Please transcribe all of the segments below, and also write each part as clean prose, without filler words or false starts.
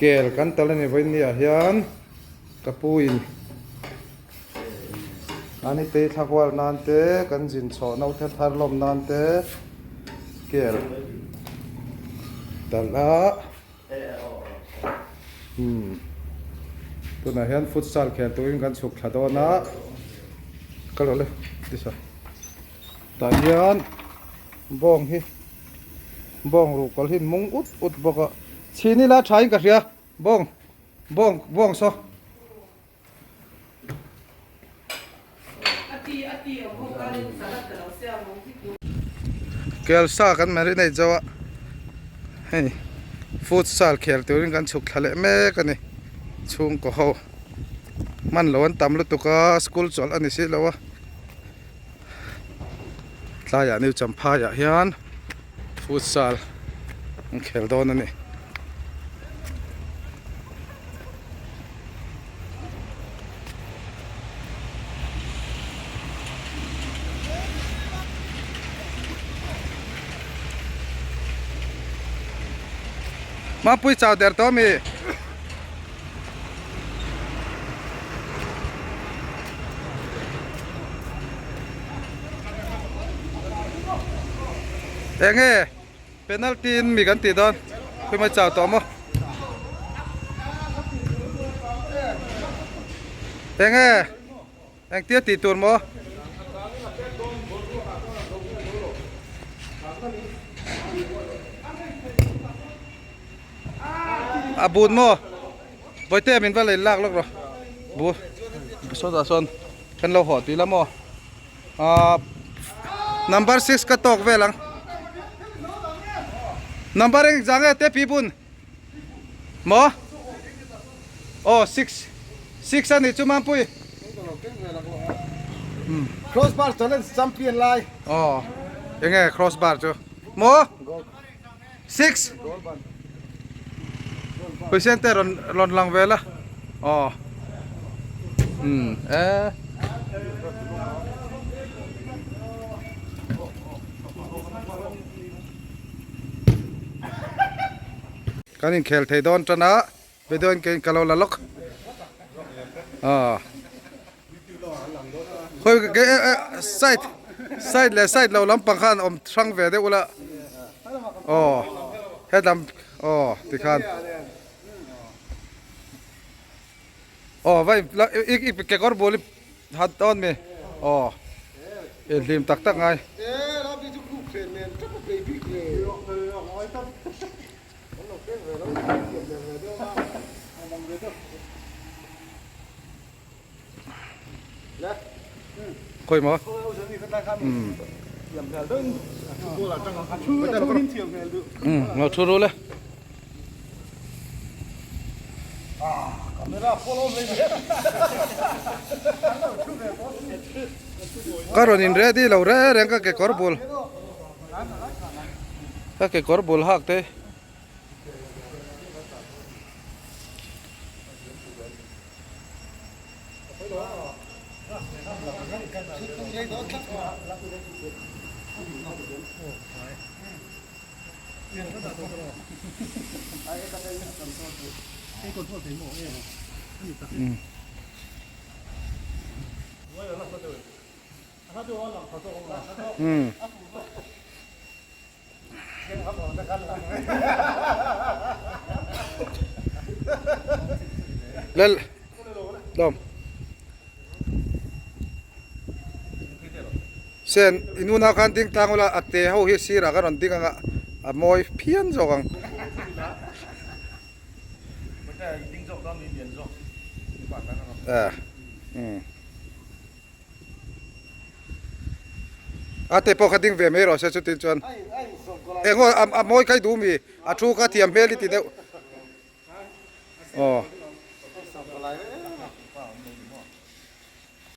Kel kan tal a ni vawiin ni ah hian ka pu in a ni tei thla hual nan te kan zin chhoh naute thar lawm nan te kel talh a umm tunah hian futsal khel turin kan chhuk thla dawn a ka lo le tisa tah hian bawng hi bawng ruh kawlh hi an mung ut ut bawk a chhin ila tha in ka hria bawng bawng bawng saw. Kelsa kan marinate zo a hei futsal khel turin kan chhuk thla leh mek a ni chhungkaw ho hman lo an tam lutuk a school chawlh a ni si lo a tlaiah new champhai ah hian futsal an khel dawn a ni. Mapui chau der tawh ami? Enge penalty in mi kan tih dawn khawi mai chau tawh maw enge engtia tih tur maw. A but maw Bawihte min va lei lak lawk rawh bu sawtah sawn kan lo haw tih la maw ahh number six ka tawk vel ang number eng zah nge te pi bun maw aw six six a nih chu Mampui cross bar challenge champion lai aw enge cross bar chu maw. 6 Puisen te rawn rawn lang vel a aw umm e kan inkhel thei dawn tan a video in ka lo la lawk aw khawi ke side side leh side lo lampang khan awm hrang ve deuh ula aw hetlam aw tikhan aw vai i i kekawr bul i hat dawn mi aw inhlim tak tak ngai. Khawi maw? Umm lo thu ru le. Ka rawn in ready lo reng reng ka kekawr bul. Ka kekawr bul hak te. Umm. Lel lawm sen inuna khan ding tlang ula a te ho hi sirah khan rawn ding anga a mawi phian zawk ang. A te pawh kha ding ve mai rawh se chutin chuan eng aw a mawi kai duh mi a thu kha thiam hmel i ti deuh aw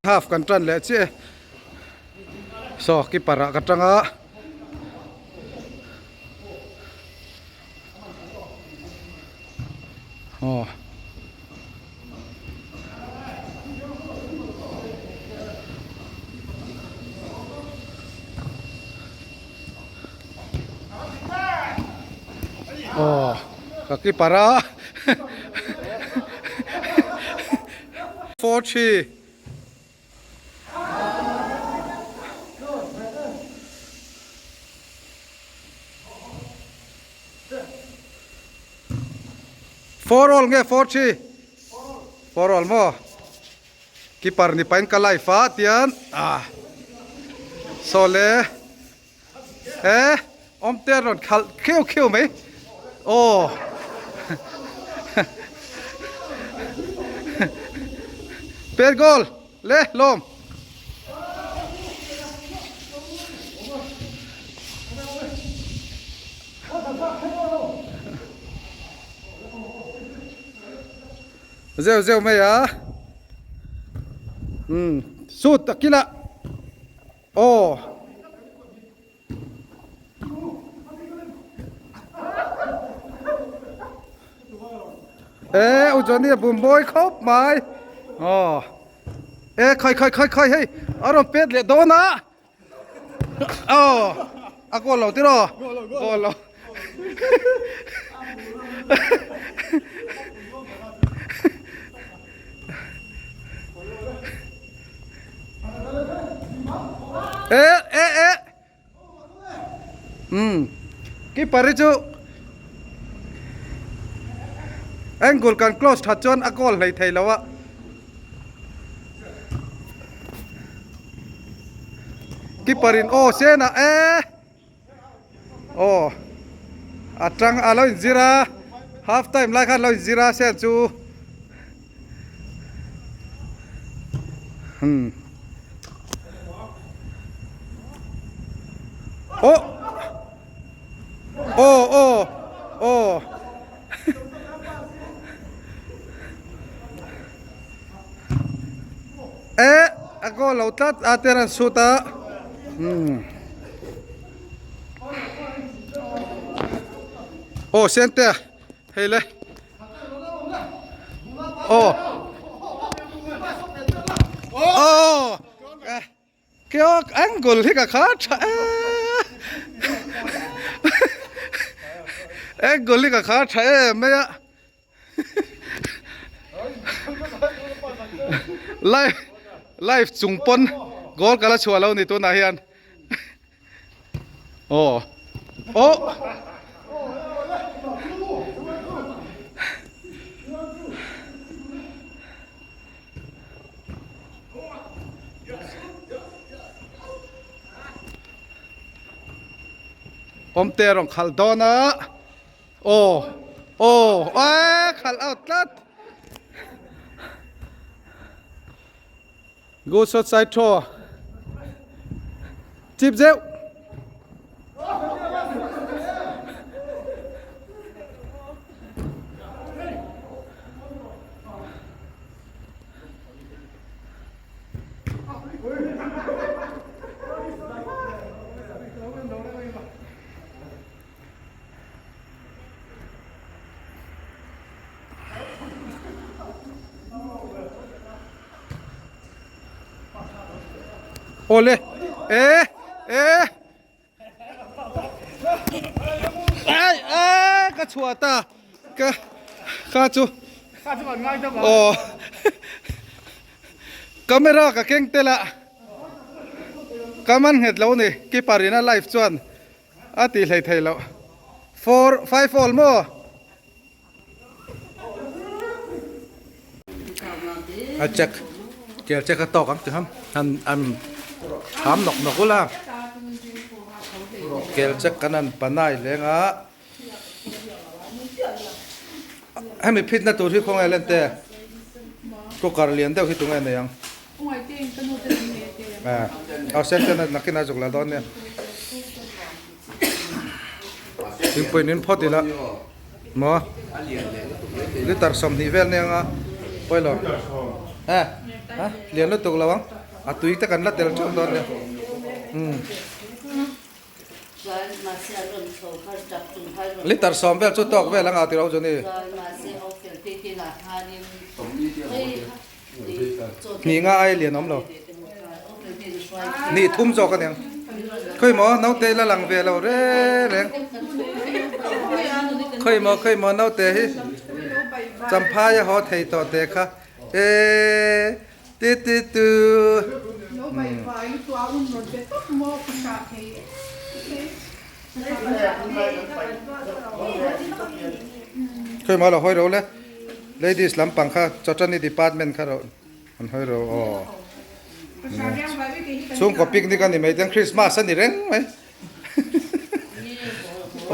half kan tan leh chiah e saw keeper ah ka tang a. Aw. Aw ka keeper a. 4 3 4 all nge 4 3 4 all maw keeper ni pain ka live a tian ah sawle e awmte a rawn khalh kheu kheu mai aw pet goal le lawm. Zeu zeu mai a umm sut a kila aw. E u Johnny a bum mawi khawp mai aw e khai khai khai khai hei a rawn pet leh dawn a aw a goal lo tiraw goal lo E e e um keeper hi chu angle kan close that chuan a goal hlei thei lo a. Keeper in aw sen a e aw a tang a lo inzir a half time lai khan a lo inzir a sen chu hmm aw aw aw aw e a goal lo tlat a te an shoot a hmm aw sente hei le aw aw Keo angle hi ka kha tha e angle hi ka kha tha em mai a live live chung pawn goal ka la chhuah lo ni tunah hian aw aw Awmte a rawn khalh dawn a aw aw ae khalh out tlat good shot side throw chip zeuh. Awle e e ai a ka chhuah ta ka kha chu aw camera ka keng tel a ka man nghet lo ni keeper in a live chuan a tih hlei thei loh four five all maw. A check kel check a tawk ang ti ham han an ham nawk nawk ula kel check kan han panai leng a hemi phit na tur hi khawnge len te cooker lian deuh hi tunge nei ang a sen ten nakin a zuk la dawn nia Thingpui nin phawt ila maw litre 20 vel nia anga pawilo e ha lian lutuk lo ang a tui te kan la tel teuh dawn nia umm litre 10 vel chu tawk vel anga tiro chu ni Hnih nga ai lian awm lo. Hnih thum zawk a niang. Khawi maw naute la lang ve lo reng reng. Khawi maw khawi maw naute hi. Champhai a haw thei tawh teh kha e ti ti tu. Khawi maw lo hawi ro le ladies lampang kha chawtani department kha ro an hawi ro aw. Chhungkaw picnic a ni mai ten Christmas a ni reng mai.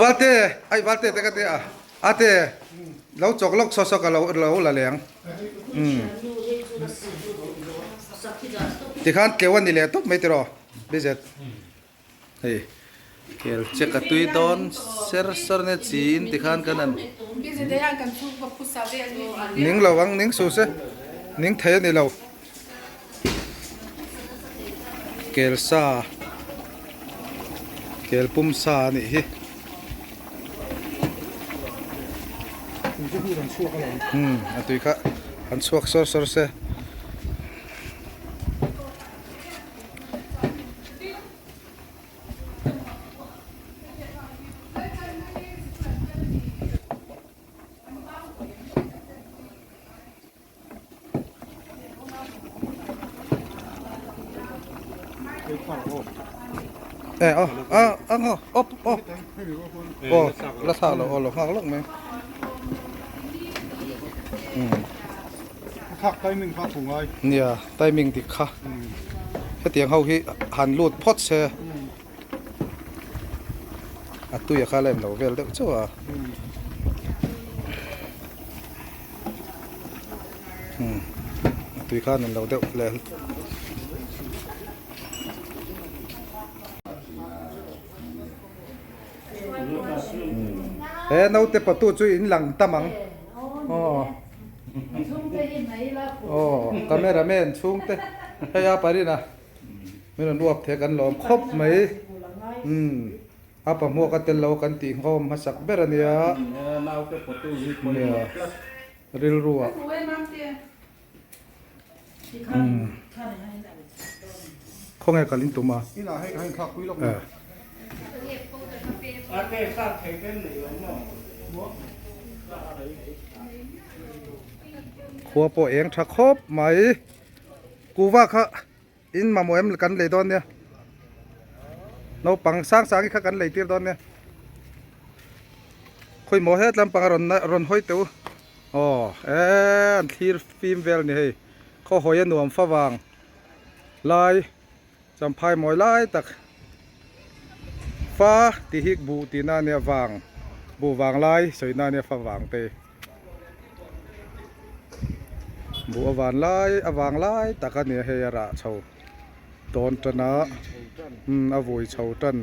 Valte ai valte te ka ti a ate lo chawk lawk saw saw ka lo lo la leng um tikhan tleu a ni leh tawp mai tiraw bizet hei kel che ka tui dawn ser ser nia chiin tikhan kan an ning lo ang ning suh se ning thei a ni lo. Kel sa kel pum sa a nih hi umm a tui kha an chhuak sawr sawr se. E o a a ngo op o o la thak lo o lo nghak lawk mai um thak timing kha thu ngai nia timing dik kha hetiang ho hi han lut phawt se a tui a kha lem lo vel deuh chauh a umm a tui khan an lo deuh leh he naute patu chu in lang tam ang aw aw camera man chhungte hei a parina. Min rawn uap thei a kan lawm khawp mai umm a pahmuak a tel lo kan tih nghawm hmasak ber a nia nia rilru ah umm khawnge kal in tum a eh. Khua pawh eng tha khawp mai kuva kha. In mamawh em kan lei dawn nia. Naupang sang sang hi kha kan lei tir dawn nia. Khawi maw het lampang a rawn rawn hawi teh u. Aw e an thlir fim vel ni hei. Khaw hawi a nuam fa vang lai champhai mawi lai tak fa tih hi buh tih na ania vang buh vang lai sawi na ania fa vang te. Buh a van lai a vang lai tak a nia hei a rah chho dawn tan a umm a vui chho tan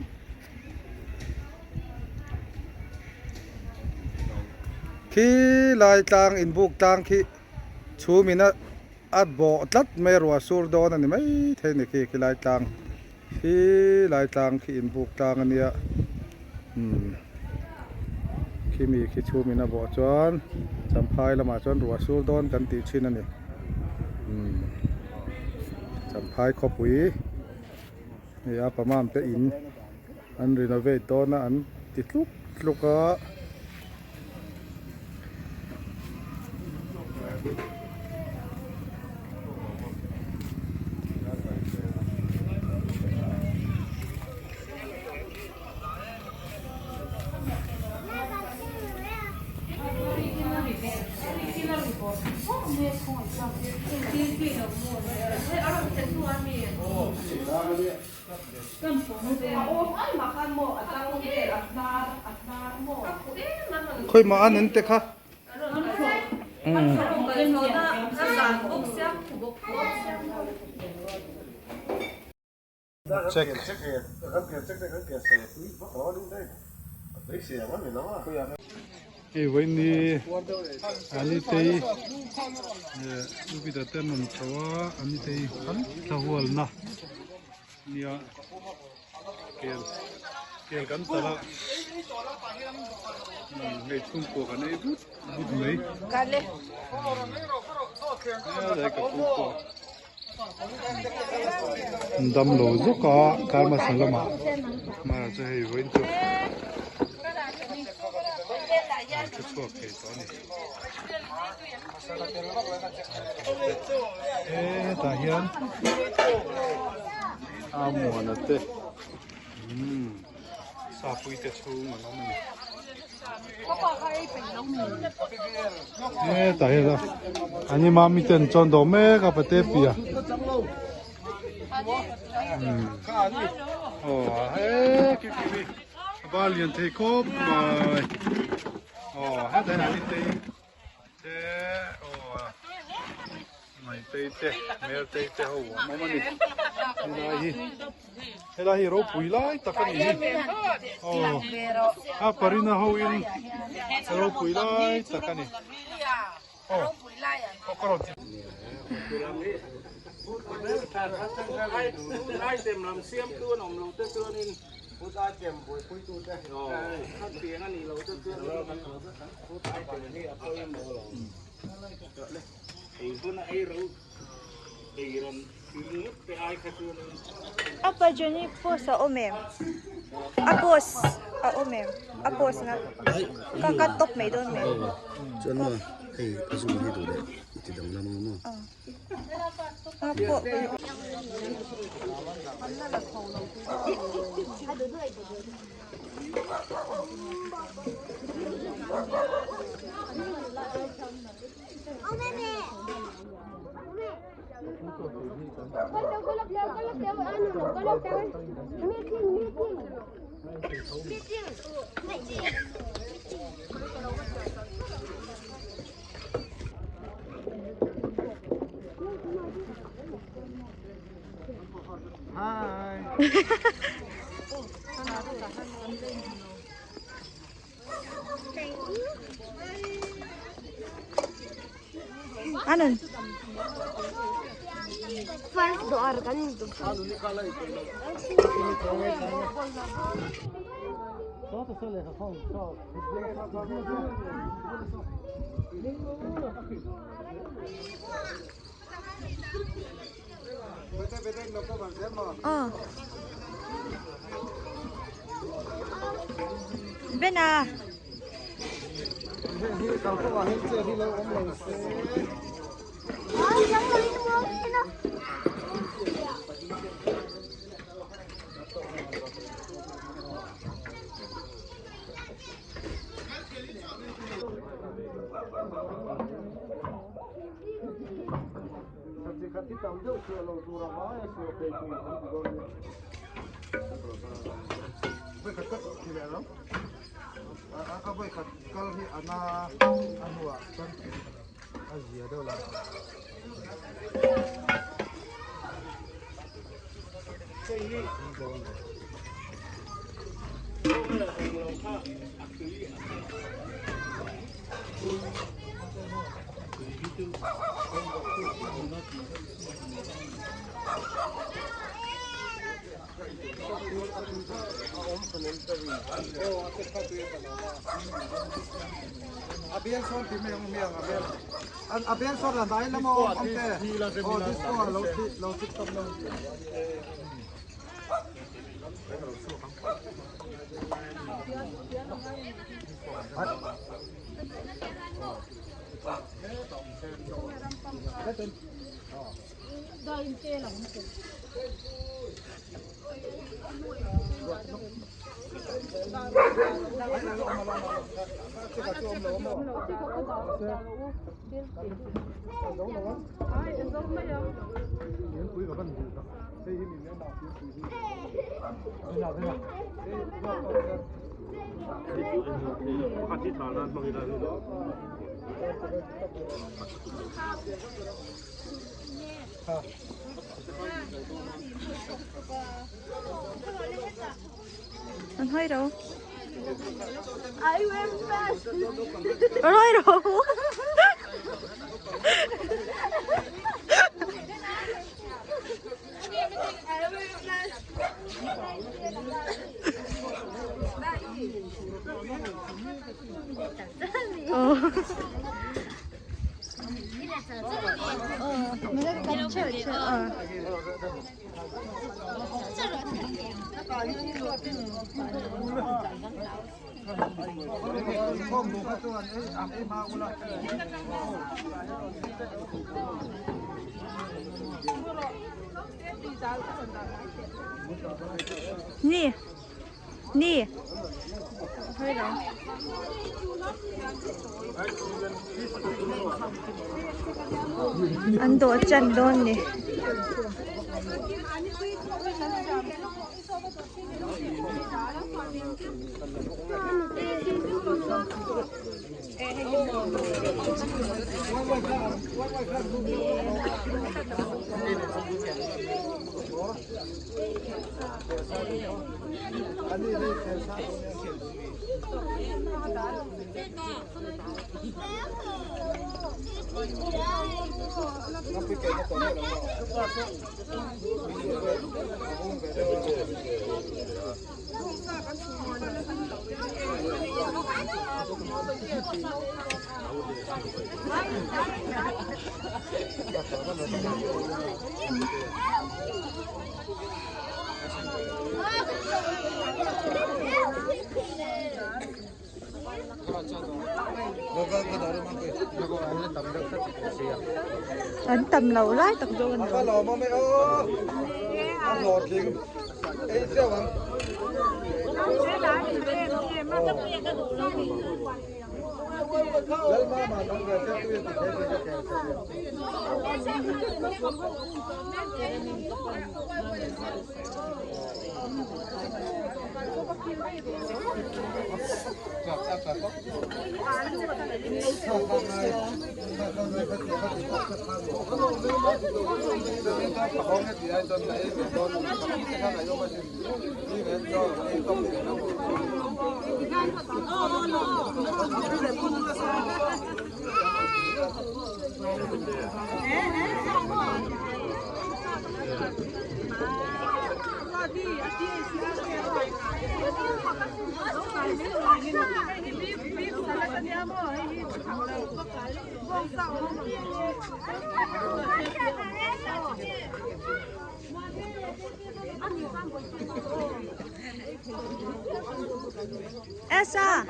khi lai tlang inbuk tlang khi chhum in a a bawh tlat mai a ruah sur dawn a ni maithei a ni khi khi lai tlang khi lai tlang khi inbuk tlang a nia umm khi mi khi chhum in a bawh chuan champhai lamah chuan ruah sur dawn kan tih thin a ni umm champhai khawpui hei a pamam te in an renovate dawn a an ti tluk tluk a. Khawi mah a nun te kha. Check. Hei vawiin Anitei Upita te an rawn chho a Anitei thla hualna nia kel kel kan talh a hei chhungkua kan ei but but mai helai ka pu pawh. Dam lo zawk a kar hmasa lamah hmara chu hei vawiin chu a thu chhuak thei tawh a ni. Hetah hian a muana te umm sapui te chhung an awm a ni hetah hian a an imam miten chuan dawh mek a pate piah umm aw he khi khi a bar lian thei khawp mai aw hetah hian an intei te aw ngaitei te hmeltei te ho an awm a ni helai hi helai hi ropui lai tak a ni hi aw a parina ho in ropui lai tak a ni aw aw ka rawn ti Apa Johnny post a awm em? A post a awm em? A post na ka ka top mai dawn mai. Chuan maw hei a zoom hi duh leh i ti danglam ang maw? A pawh. Anand. Aw Bena An hawi ro. An hawi ro. Ni ni an dawh chan dawn ni. An tam lo lai tak zawk a ni Elsa.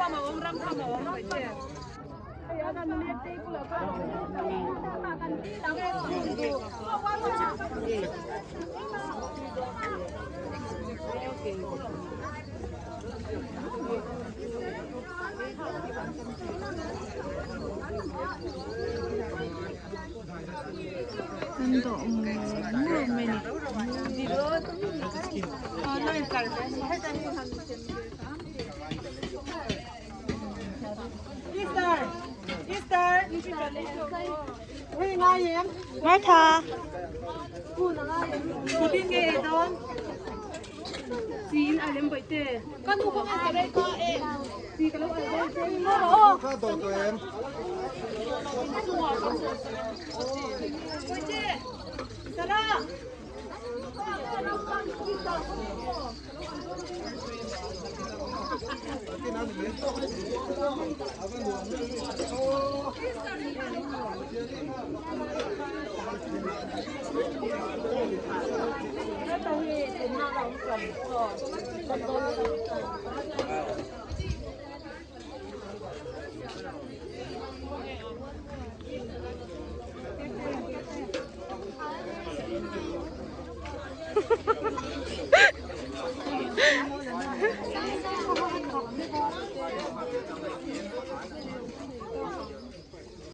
An dawh mur mai a ni. Martha.